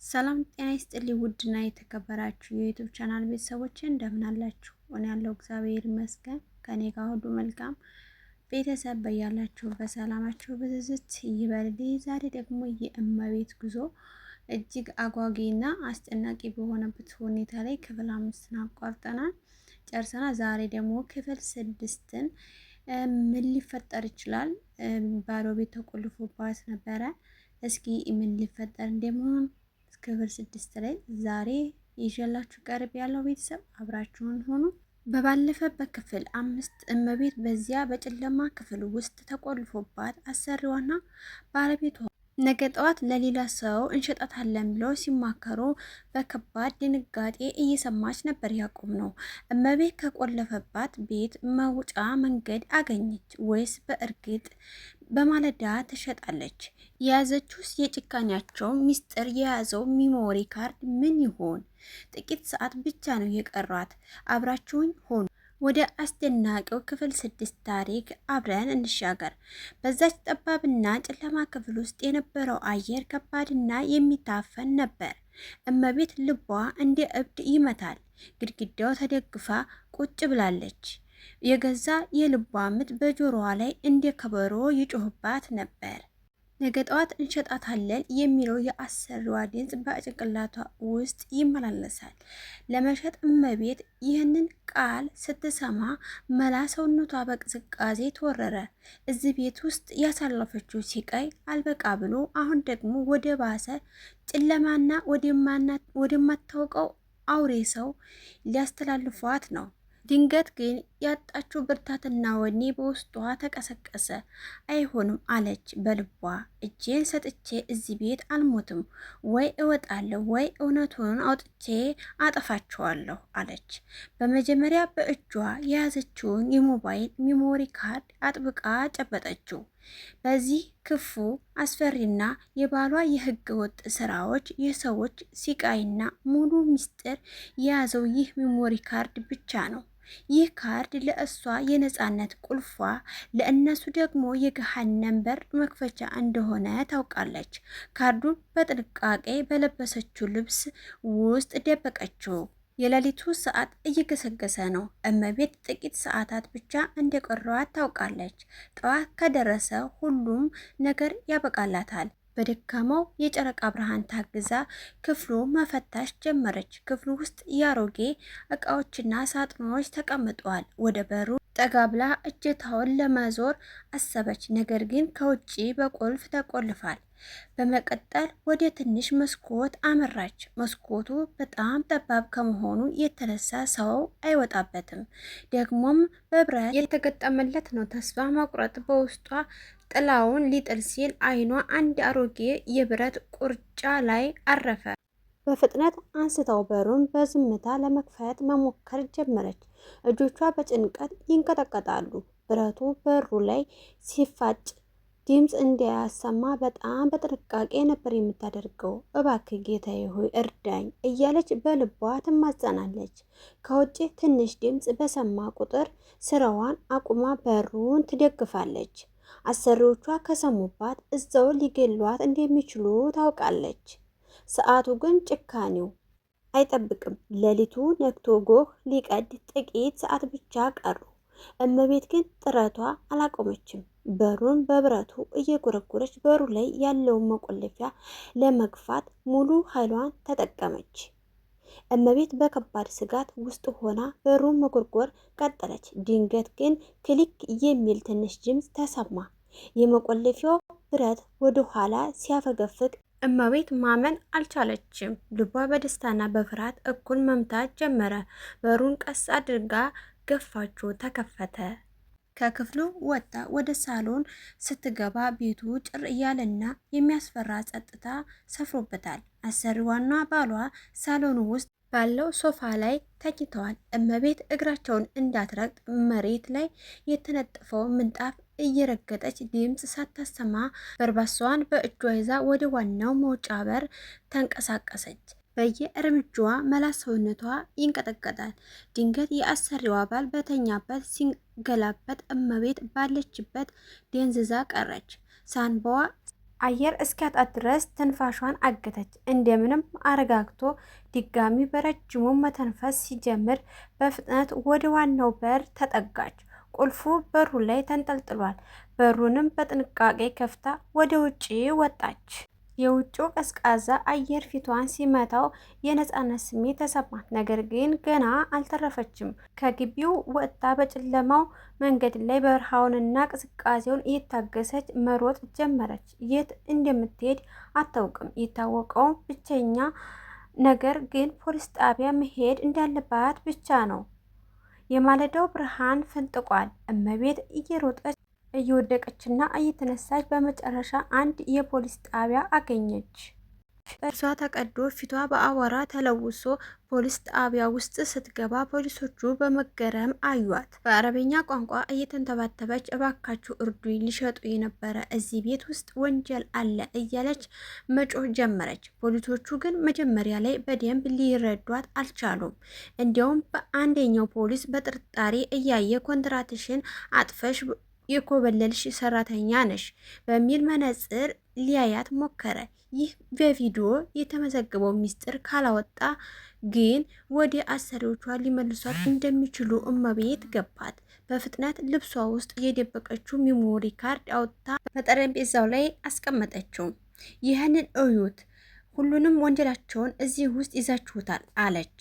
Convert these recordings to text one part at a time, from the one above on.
ሰላም ጤና ይስጥልኝ። ውድና የተከበራችሁ የ YouTube channel ቤተሰቦች እንደምን አላችሁ? እኔ ያለው እግዚአብሔር ይመስገን፣ ከኔ ጋር ሁሉ መልካም። ቤተሰብ በያላችሁ በሰላማችሁ ብዝዝት ይበልልኝ። ዛሬ ደግሞ የእመቤት ጉዞ እጅግ አጓጊና አስጨናቂ በሆነበት ሁኔታ ላይ ክፍል 5ን አቋርጠናል ጨርሰናል። ዛሬ ደግሞ ክፍል 6ን ምን ሊፈጠር ይችላል? ባዶ ቤት ተቆልፎባት ነበረ። እስኪ ምን ሊፈጠር እንደሚሆን ክፍል 6 ላይ ዛሬ ይዤላችሁ ቀርብ ያለው ቤተሰብ አብራችሁን ሆኑ። በባለፈ በክፍል 5 እመቤት በዚያ በጨለማ ክፍል ውስጥ ተቆልፎባት አሰሪዋና ባለቤቷ ነገ ጠዋት ለሌላ ሰው እንሸጣታለን ብለው ሲማከሩ በከባድ ድንጋጤ እየሰማች ነበር ያቆም ነው። እመቤት ከቆለፈባት ቤት መውጫ መንገድ አገኘች ወይስ በእርግጥ በማለዳ ትሸጣለች? የያዘችውስ የጭካኔያቸው ሚስጥር የያዘው memory card ምን ይሆን? ጥቂት ሰዓት ብቻ ነው የቀሯት። አብራችሁኝ ሆኑ። ወደ አስደናቂው ክፍል 6 ታሪክ አብረን እንሻገር። በዛች ጠባብና ጨለማ ክፍል ውስጥ የነበረው አየር ከባድና የሚታፈን ነበር። እመቤት ልቧ እንደ እብድ ይመታል። ግድግዳው ተደግፋ ቁጭ ብላለች። የገዛ የልቧ ምት በጆሮዋ ላይ እንደ ከበሮ ይጮህባት ነበር። ነገ ጠዋት እንሸጣታለን የሚለው የአሰሪዋ ድምፅ በጭንቅላቷ ውስጥ ይመላለሳል። ለመሸጥ እመቤት ይህንን ቃል ስትሰማ መላ ሰውነቷ በቅዝቃዜ ተወረረ። እዚህ ቤት ውስጥ ያሳለፈችው ሲቃይ አልበቃ ብሎ አሁን ደግሞ ወደ ባሰ ጨለማና ወደማታውቀው አውሬ ሰው ሊያስተላልፏት ነው። ድንገት ግን ያጣችው ብርታትና ወኔ በውስጧ ተቀሰቀሰ። አይሆንም አለች በልቧ። እጄን ሰጥቼ እዚህ ቤት አልሞትም፣ ወይ እወጣለሁ ወይ እውነቱን አውጥቼ አጠፋቸዋለሁ አለች። በመጀመሪያ በእጇ የያዘችውን የሞባይል memory card አጥብቃ ጨበጠችው። በዚህ ክፉ አስፈሪና የባሏ የህገ ወጥ ስራዎች የሰዎች ሲቃይና ሙሉ ምስጢር የያዘው ይህ memory card ብቻ ነው። ይህ ካርድ ለእሷ የነፃነት ቁልፏ፣ ለእነሱ ደግሞ የገሃነም በር መክፈቻ እንደሆነ ታውቃለች። ካርዱን በጥንቃቄ በለበሰችው ልብስ ውስጥ ደበቀችው። የሌሊቱ ሰዓት እየገሰገሰ ነው። እመቤት ጥቂት ሰዓታት ብቻ እንደቀሯት ታውቃለች። ጠዋት ከደረሰ ሁሉም ነገር ያበቃላታል። በደካማው የጨረቃ ብርሃን ታግዛ ክፍሉ መፈታሽ ጀመረች። ክፍሉ ውስጥ የአሮጌ እቃዎችና ሳጥኖች ተቀምጠዋል። ወደ በሩ ጠጋ ብላ እጀታውን ለመዞር አሰበች። ነገር ግን ከውጭ በቁልፍ ተቆልፏል። በመቀጠል ወደ ትንሽ መስኮት አመራች። መስኮቱ በጣም ጠባብ ከመሆኑ የተነሳ ሰው አይወጣበትም። ደግሞም በብረት የተገጠመለት ነው። ተስፋ መቁረጥ በውስጧ ጥላውን ሊጥል ሲል አይኗ አንድ አሮጌ የብረት ቁርጫ ላይ አረፈ። በፍጥነት አንስተው በሩን በዝምታ ለመክፈት መሞከር ጀመረች። እጆቿ በጭንቀት ይንቀጠቀጣሉ። ብረቱ በሩ ላይ ሲፋጭ ድምፅ እንዳያሰማ በጣም በጥንቃቄ ነበር የምታደርገው። እባክህ ጌታዬ ሆይ እርዳኝ እያለች በልቧ ትማጸናለች። ከውጭ ትንሽ ድምፅ በሰማ ቁጥር ስራዋን አቁማ በሩን ትደግፋለች። አሰሪዎቿ ከሰሙባት እዛው ሊገሏት እንደሚችሉ ታውቃለች። ሰዓቱ ግን ጭካኔው አይጠብቅም። ሌሊቱ ነግቶ ጎህ ሊቀድ ጥቂት ሰዓት ብቻ ቀሩ። እመቤት ግን ጥረቷ አላቆመችም። በሩን በብረቱ እየጎረጎረች በሩ ላይ ያለውን መቆለፊያ ለመግፋት ሙሉ ኃይሏን ተጠቀመች። እመቤት በከባድ ስጋት ውስጥ ሆና በሩን መጎርጎር ቀጠለች። ድንገት ግን click የሚል ትንሽ ድምፅ ተሰማ። የመቆለፊያው ብረት ወደ ኋላ ሲያፈገፍግ እመቤት ማመን አልቻለችም። ልቧ በደስታና በፍርሃት እኩል መምታት ጀመረ። በሩን ቀስ አድርጋ ገፋችው፣ ተከፈተ። ከክፍሉ ወጥታ ወደ ሳሎን ስትገባ ቤቱ ጭር እያለና የሚያስፈራ ጸጥታ ሰፍሮበታል። አሰሪዋና ባሏ ሳሎኑ ውስጥ ባለው ሶፋ ላይ ተኝተዋል። እመቤት እግራቸውን እንዳትረግጥ መሬት ላይ የተነጠፈው ምንጣፍ እየረገጠች ድምፅ ሳታሰማ በርባሷን በእጇ ይዛ ወደ ዋናው መውጫ በር ተንቀሳቀሰች። በየእርምጃዋ መላ ሰውነቷ ይንቀጠቀጣል። ድንገት የአሰሪዋ ባል በተኛበት ሲንገላበጥ እመቤት ባለችበት ደንዝዛ ቀረች። ሳንባዋ አየር እስኪያጣት ድረስ ትንፋሿን አገተች። እንደምንም አረጋግቶ ድጋሚ በረጅሙ መተንፈስ ሲጀምር በፍጥነት ወደ ዋናው በር ተጠጋች። ቁልፉ በሩ ላይ ተንጠልጥሏል። በሩንም በጥንቃቄ ከፍታ ወደ ውጪ ወጣች። የውጭው ቀዝቃዛ አየር ፊቷን ሲመታው የነፃነት ስሜት ተሰማት። ነገር ግን ገና አልተረፈችም። ከግቢው ወጥታ በጨለማው መንገድ ላይ በረሃውንና ቅዝቃዜውን እየታገሰች መሮጥ ጀመረች። የት እንደምትሄድ አታውቅም። የታወቀው ብቸኛ ነገር ግን ፖሊስ ጣቢያ መሄድ እንዳለባት ብቻ ነው። የማለዳው ብርሃን ፈንጥቋል። እመቤት እየሮጠች እየወደቀችና እየተነሳች በመጨረሻ አንድ የፖሊስ ጣቢያ አገኘች። እርሷ ተቀዶ ፊቷ በአቧራ ተለውሶ ፖሊስ ጣቢያ ውስጥ ስትገባ ፖሊሶቹ በመገረም አዩዋት። በአረበኛ ቋንቋ እየተንተባተበች እባካችሁ እርዱኝ፣ ሊሸጡ የነበረ እዚህ ቤት ውስጥ ወንጀል አለ እያለች መጮህ ጀመረች። ፖሊሶቹ ግን መጀመሪያ ላይ በደንብ ሊረዷት አልቻሉም። እንዲያውም በአንደኛው ፖሊስ በጥርጣሬ እያየ ኮንትራትሽን አጥፈሽ የኮበለልሽ ሰራተኛ ነሽ በሚል መነጽር ሊያያት ሞከረ። ይህ በቪዲዮ የተመዘገበው ሚስጥር ካላወጣ ግን ወደ አሰሪዎቿ ሊመልሷት እንደሚችሉ እመቤት ገባት። በፍጥነት ልብሷ ውስጥ የደበቀችው memory card አውጥታ በጠረጴዛው ላይ አስቀመጠችው። ይህንን እዩት፣ ሁሉንም ወንጀላቸውን እዚህ ውስጥ ይዛችሁታል አለች።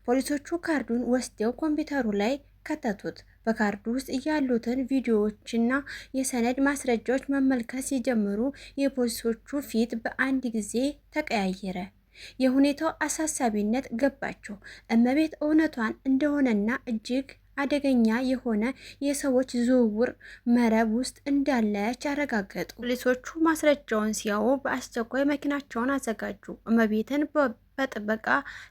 ፖሊሶቹ ካርዱን ወስደው ኮምፒውተሩ ላይ ከተቱት። በካርዱ ውስጥ ያሉትን ቪዲዮዎችና የሰነድ ማስረጃዎች መመልከት ሲጀምሩ የፖሊሶቹ ፊት በአንድ ጊዜ ተቀያየረ። የሁኔታው አሳሳቢነት ገባቸው። እመቤት እውነቷን እንደሆነና እጅግ አደገኛ የሆነ የሰዎች ዝውውር መረብ ውስጥ እንዳለች አረጋገጡ። ፖሊሶቹ ማስረጃውን ሲያዩ በአስቸኳይ መኪናቸውን አዘጋጁ። እመቤትን በጥበቃ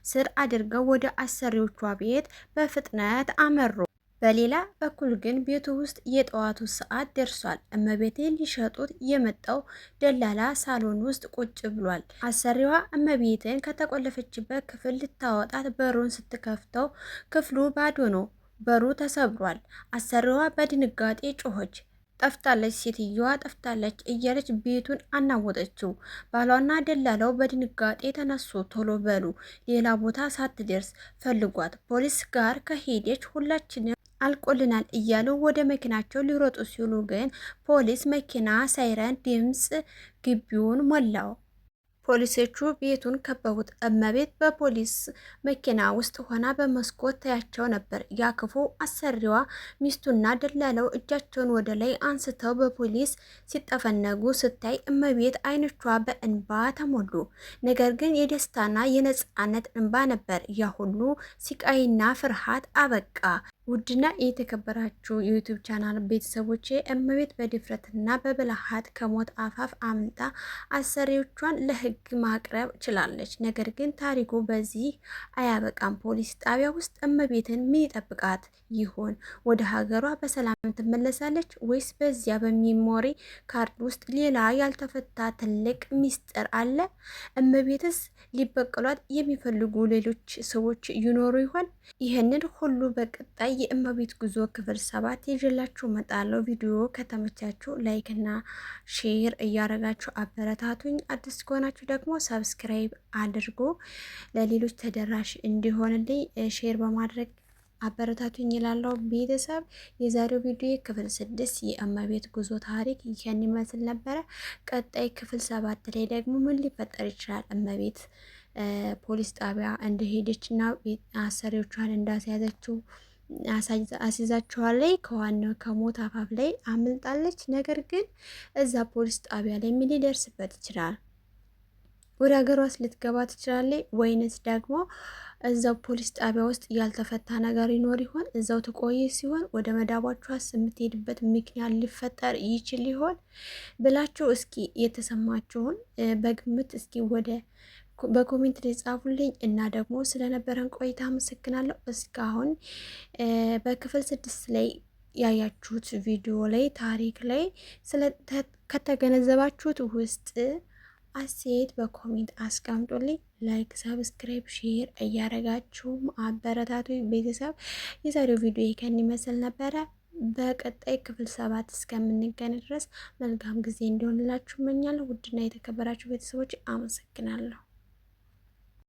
ስር አድርገው ወደ አሰሪዎቿ ቤት በፍጥነት አመሩ። በሌላ በኩል ግን ቤቱ ውስጥ የጠዋቱ ሰዓት ደርሷል። እመቤቴን ሊሸጡት የመጣው ደላላ ሳሎን ውስጥ ቁጭ ብሏል። አሰሪዋ እመቤቴን ከተቆለፈችበት ክፍል ልታወጣት በሩን ስትከፍተው ክፍሉ ባዶ ነው። በሩ ተሰብሯል። አሰሪዋ በድንጋጤ ጮኸች። ጠፍታለች፣ ሴትየዋ ጠፍታለች እያለች ቤቱን አናወጠችው። ባሏና ደላላው በድንጋጤ ተነሱ። ቶሎ በሉ ሌላ ቦታ ሳትደርስ ፈልጓት፣ ፖሊስ ጋር ከሄደች ሁላችንም አልቆልናል እያሉ ወደ መኪናቸው ሊሮጡ ሲሉ ግን ፖሊስ መኪና ሳይረን ድምፅ ግቢውን ሞላው። ፖሊሶቹ ቤቱን ከበቡት። እመቤት በፖሊስ መኪና ውስጥ ሆና በመስኮት ታያቸው ነበር። ያ ክፉ አሰሪዋ ሚስቱና ደላላው እጃቸውን ወደ ላይ አንስተው በፖሊስ ሲጠፈነጉ ስታይ እመቤት ዓይኖቿ በእንባ ተሞሉ። ነገር ግን የደስታና የነጻነት እንባ ነበር። ያ ሁሉ ሲቃይና ፍርሃት አበቃ። ውድና የተከበራችሁ የ YouTube channel ቤተሰቦቼ እመቤት በድፍረትና በብልሃት ከሞት አፋፍ አምልጣ አሰሪዎቿን ለሕግ ማቅረብ ችላለች። ነገር ግን ታሪኩ በዚህ አያበቃም። ፖሊስ ጣቢያ ውስጥ እመቤትን ምን ይጠብቃት ይሆን? ወደ ሀገሯ በሰላም ትመለሳለች ወይስ በዚያ በ memory card ውስጥ ሌላ ያልተፈታ ትልቅ ሚስጥር አለ? እመቤትስ ሊበቀሏት የሚፈልጉ ሌሎች ሰዎች ይኖሩ ይሆን? ይህንን ሁሉ በቀጣይ የእመቤት ጉዞ ክፍል 7 ይዤላችሁ እመጣለሁ። ቪዲዮ ከተመቻችሁ like እና share እያደረጋችሁ አበረታቱኝ። አዲስ ከሆናችሁ ደግሞ subscribe አድርጎ ለሌሎች ተደራሽ እንዲሆንልኝ share በማድረግ አበረታቱኝ ይላለው ቤተሰብ። የዛሬው ቪዲዮ ክፍል 6 የእመቤት ጉዞ ታሪክ ይህን ይመስል ነበረ። ቀጣይ ክፍል 7 ላይ ደግሞ ምን ሊፈጠር ይችላል? እመቤት ፖሊስ ጣቢያ እንደሄደች እና አሰሪዎቿን እንዳስያዘችው አስይዛቸዋለች። ከዋናው ከሞት አፋፍ ላይ አምልጣለች። ነገር ግን እዛ ፖሊስ ጣቢያ ላይ ምን ሊደርስበት ይችላል? ወደ ሀገሯስ ልትገባ ትችላለች ወይንስ ደግሞ እዛው ፖሊስ ጣቢያ ውስጥ ያልተፈታ ነገር ይኖር ይሆን? እዛው ትቆይ ሲሆን ወደ መዳቧቿስ የምትሄድበት ምክንያት ሊፈጠር ይችል ይሆን ብላችሁ እስኪ የተሰማችሁን በግምት እስኪ ወደ በ comment ላይ ጻፉልኝ። እና ደግሞ ስለነበረን ቆይታ አመሰግናለሁ። እስካሁን በክፍል 6 ላይ ያያችሁት ቪዲዮ ላይ ታሪክ ላይ ከተገነዘባችሁት ውስጥ አስተያየት በ comment አስቀምጡልኝ። like፣ subscribe፣ share እያረጋችሁም አበረታቱ ቤተሰብ። የዛሬው ቪዲዮ ይህን ይመስል ነበረ። በቀጣይ ክፍል 7 እስከምንገናኝ ድረስ መልካም ጊዜ እንዲሆንላችሁ እመኛለሁ። ውድና የተከበራችሁ ቤተሰቦች አመሰግናለሁ።